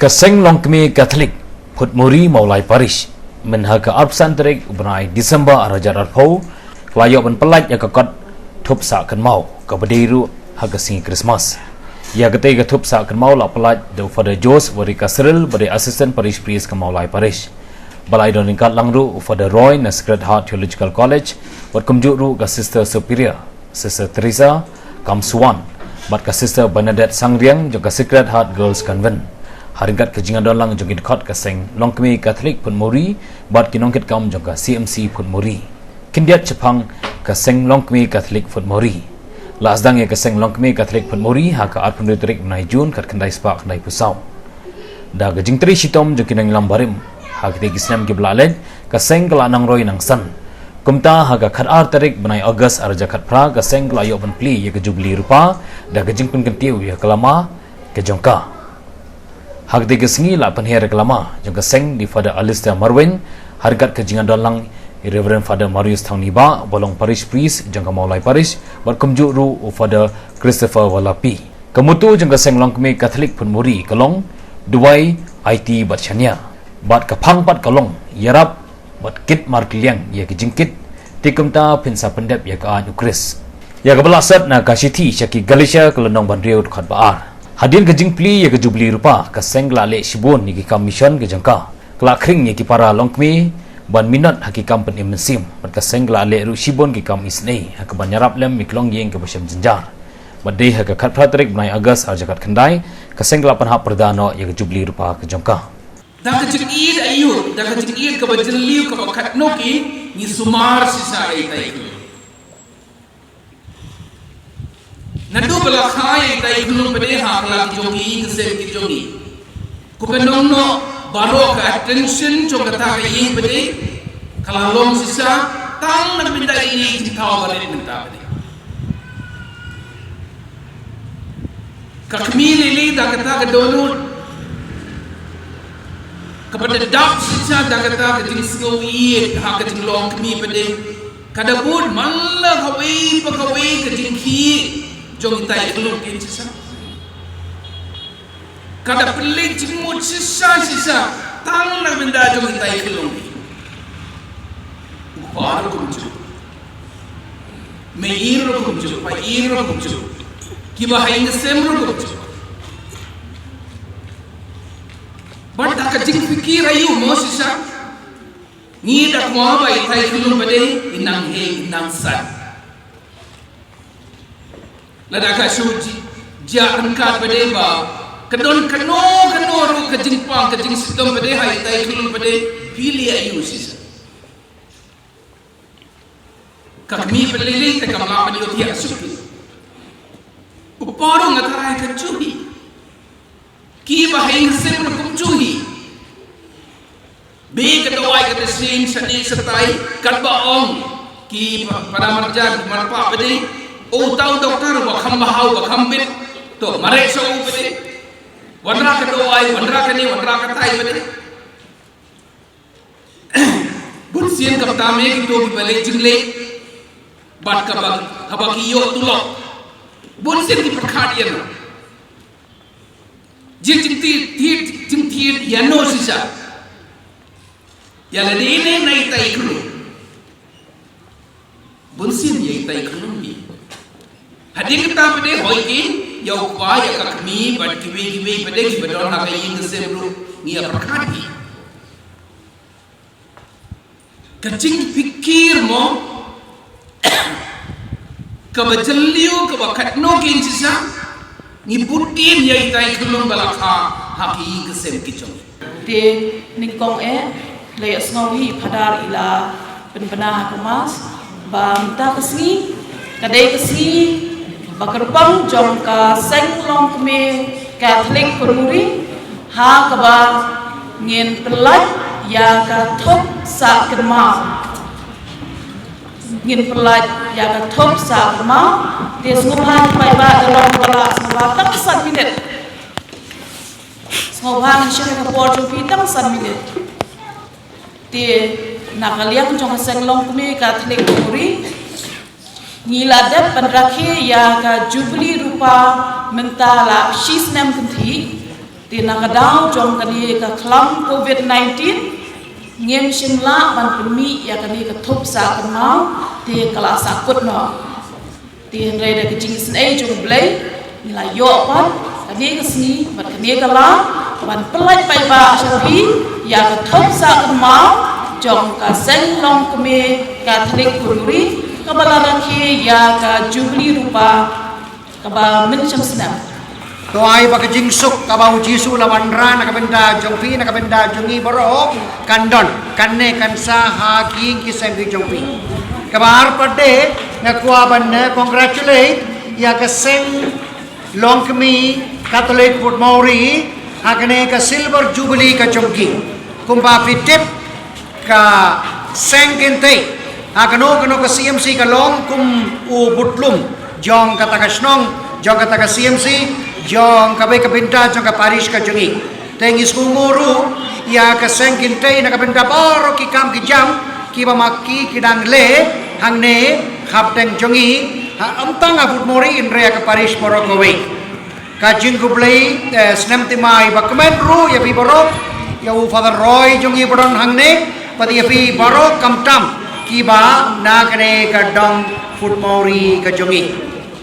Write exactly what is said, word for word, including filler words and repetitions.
Ka Seng Longkmie Katholik Phutmuri Mawlai Parish, mynha ka arphew san tarik u bnai December arhajar arphew, ka la ïoh ban pyllait ïa ka kot thup sah kynmaw kaba dei ruh ha ka sngi Christmas. Ïa katei ka thup sah kynmaw la pyllait da u Father Jose Warika Cyril, ba dei Assistant Parish Priest ka Mawlai Parish. Ba la ïadon ryngkat lang ruh u Father Roy na Sacred Heart Theological College, bad kumjuh ruh ka Sister Superior, Sister Teresa Kamsuan, bad ka Sister Bernadette Sangriang jong ka Sacred Heart Girls Convent. Ha ryngkat ka jingïadon lang jong ki dkhot ka Seng Longkmie Katholik Phutmuri bad ki nongkitkam jong ka C M C Phutmuri, khyndiat shaphang ka Seng Longkmie Katholik Phutmuri. La sdang ïa ka Seng Longkmie Katholik Phutmuri ha ka arphew hynriew tarik bnai Jun khatkhyndai spah khyndaiphew saw. Da ka jingtrei shitom jong ki nongïalam barim, ha kitei ki snem kiba la leit, ka seng ka la nang roi nang san. Kumta ha ka khatar tarik bnai August arhajar khatphra, ka seng ka la ïoh ban plie ïa ka Jubili Rupa da ka jingpynkyntiew ïa ka lama ka jong ka. Ha katei ka sngi la pynher ïa ka lama jong ka seng da i Father Alistair Marwein, ha ryngkat ka jingïadon lang i Reverend Father Marius Thangniba, ba long Parish Priest jong ka Mawlai Parish, bad kumjuh ruh u Father Christopher Walapi. Ka motto jong ka Seng Longkmie Katholik Phutmuri ka long, duwai, aiti bad shaniah. Bad ka phang pat ka long, ïarap bad kit markylliang ïa ki jingkit, te kumta phin sa pyndep ïa ka aiñ u Khrist. Ïa kaba la sot na ka shithi sha ki Galatia ka lynnong ba hynriew dkhot ba ar. Hadien ka jingplie ïa ka Jubili Rupa, ka seng ka la leh shibun ïa ki kam mission ka jong ka. Ka la khring ïa ki para longkmie ban minot ha ki kam pynim mynsiem, bad ka seng ka la leh ruh shibun ki kam isynei ha kaban ïarap lem ïa ki longïing kiba shem jynjar. Bad dei ha ka khatphra tarik bnai August arhajar khatkhyndai, ka seng ka la pynhap pyrda noh ïa ka Jubili Rupa ka jong ka. Da ka jingïeit aïu, da ka jingïeit kaba jylliew kaba katno kein, ngi sumar shisha ïa itai i khyllung. Naduh ba la kha ïa itai i khyllung pat de ha ka la ki jong ngi, ki sem ki jong ngi. Kaba nang noh baroh ka attention jong kata ka ïing pat de ka la long shisha tang na ka bynta ine i jingthaw barit mynta pat de. Ka kmie lei lei da kata ka dohnud kaba da dap shisha da kata ka jingsngew ïeit ha ka jinglong kmie pat de. Ka da bud man la kawei pa kawei ka jingkhih jong itai i khyllung kein shisha. Ka da pynleit jingmut shisha shisha tang na ka bynta jong itai i khyllung. U kpa ruh kumjuh. Mei ïing ruh kumjuh, pa ïing ruh kumjuh. Kiba ha ïing sem ruh kumjuh. Bad da ka jingpynkhreh aïu mo shisha. Ngi da kwah ba itai i khyllung pat de i nang heh i nang san. Lada ka shu jia ryngkat pat de ba ka don kano kano ruh ka jingpang ka jingshitom pat de ha itai i khyllung pat de, phi leh aïu shisha. Ka kmie pat lei lei te kam lah ban ïohthiah shuh. U pa ruh nga tharai ka juh hi. Kiba ha ïing sem ruh kumjuh hi. Ba ka dawai ka da sien shane shatai katba ong ki pa-, para marjan marpa pat de. O tau doktor ba kham bha u ba kham bit. To mareh sha u pat de. Wanrah ka dawai, wanrah kane, wanrah katai pat de. Bun sien kata me kito kiba leh jingleh. Bad kaba, haba ki ïoh tulop. Bun sien ki pyrkhat ïano. Jing jingthied, thied, jingthied ïano shisha. Ïa lade ine na itai i khyllung. Bun sien ïa itai i khyllung hi. Hadien kata pat de hoi kein, ïa u kpa ïa ka kmie bad kiwei kiwei pat de kiba don ha ka ïing ka sem ruh ngi ïa pyrkhat hi. Ka jingpynkhreh mo, kaba jylliew, kaba katno kein shisha, ngi bud ïa itai i khyllung ba la kha ha ki ïing ki sem ki jong ngi. Te nyngkong eh, la ïohsngew hi Phadar i la pynbna ha ka Mass, ba mynta ka sngi, ka dei ka sngi, ba kyrpang jong ka Seng Longkmie Katholik Phutmuri, ha kaba ngin pyllait ïa ka thup sah kynmaw. Ngin pyllait ïa ka thup sah kynmaw. Te sngewbha paidbah da long ba la sngewbha tang san minit. Sngewbha ngin shim ïa ka por jong phi tang san minit. Te na ka liang jong ka Seng Longkmie Katholik Phutmuri, ngi la dep ban rakhe ïa ka Jubili Rupa mynta la shi snem kynthih. Te na ka daw jong kane ka khlam covid nineteen, ngim shym lah ban pynmih ïa kane ka thup sah kynmaw, te ka la sahkut noh. Te hynrei da ka jingisynei jong U Blei, ngi la ïoh pat kane ka sngi bad kane ka lad ban pyllait paidbah sha phi ïa ka thup sah kynmaw jong ka Seng Longkmie Katholik Putmuri, kaba la rakhe ïa ka Jubili Rupa kaba mynshem snem. To ai ba ka jingsuk kaba U Jisu u la wanrah na ka bynta jong phi, na ka bynta jong ngi baroh, kan don, kan neh kan sah ha ki ïing ki sem ki jong phi. Kaba ar pat de, nga kwah ban, eh, congratulate ïa ka Seng Longkmie Katholik Putmuri ha kane ka Silver Jubilee ka jong ki. Kumba phi tip, ka seng kynthei ha kano kano ka C M C ka long kum u butlum jong kata ka shnong, jong kata ka C M C, jong kawei ka bynta jong ka parish ka jong ngi. Te ngi sngewbha ruh ïa ka seng kynthei na ka bynta baroh ki kam ki jam kiba ma ki ki dang leh hangne hapdeng jong ngi, ha, ym tang ha Putmuri hynrei ha ka parish baroh kawei. Ka jingkhublei, eh, snem thymmai ba kmen ruh ïa phi baroh, ïa u Father Roy jong ngi ba don hangne, bad ïa phi baroh khamtam kiba na kane ka dong Putmuri ka jong ngi.